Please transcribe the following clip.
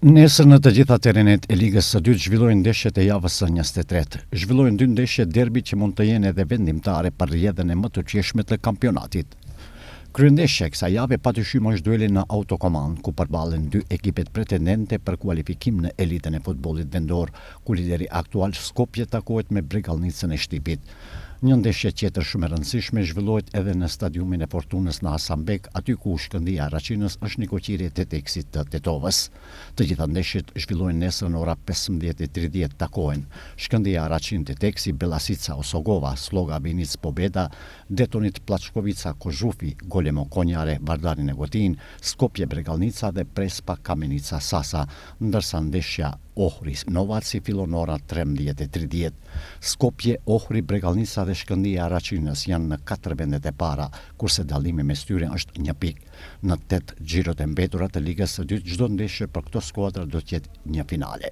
Nesër në të gjitha terrenet e Ligës së Dytë zhvillohen ndeshjet e javës së 23. Zhvillohen dy ndeshje derbi që mund të jenë edhe vendimtare për rrjedhën e mëtutjeshme të kampionatit. Kryendeshja e kësaj jave padyshim është dueli në Autokomandë, ku përballen dy ekipet pretendente për kualifikim në elitën e futbollit vendor, ku lideri aktual Skopje takohet me Bregallnicën e Shtipit. Një ndeshje tjetër shumë e rëndësishme zhvillohet edhe në stadiumin e Fortunës në Hasanbeg, aty ku Shkëndija e Haraçinës është nikoqire e Teteksit të Tetovës. Të gjitha ndeshjet zhvillohen nesër në ora 15:30 takohen Shkëndija Haraçinë Teteksi, Bellasica Osogova, Sloga Vinicë Pobeda, Detonit Pllaçkovica Kozhufi, Golemo Konjare Vardari Negotinë, Skopje Bregallnica dhe Prespa Kamenica Sasa, ndërsa ndeshja Ohri Novaci fillon në ora 13:30. Skopje, Ohri, Bregallnica dhe Shkëndija e Haraçinës janë në katër vendet e para, kurse dallimi mes tyre është një pikë. Në tetë xhirot e mbetura të Ligës së Dytë, çdo ndeshje për këto skuadra do të jetë një finale.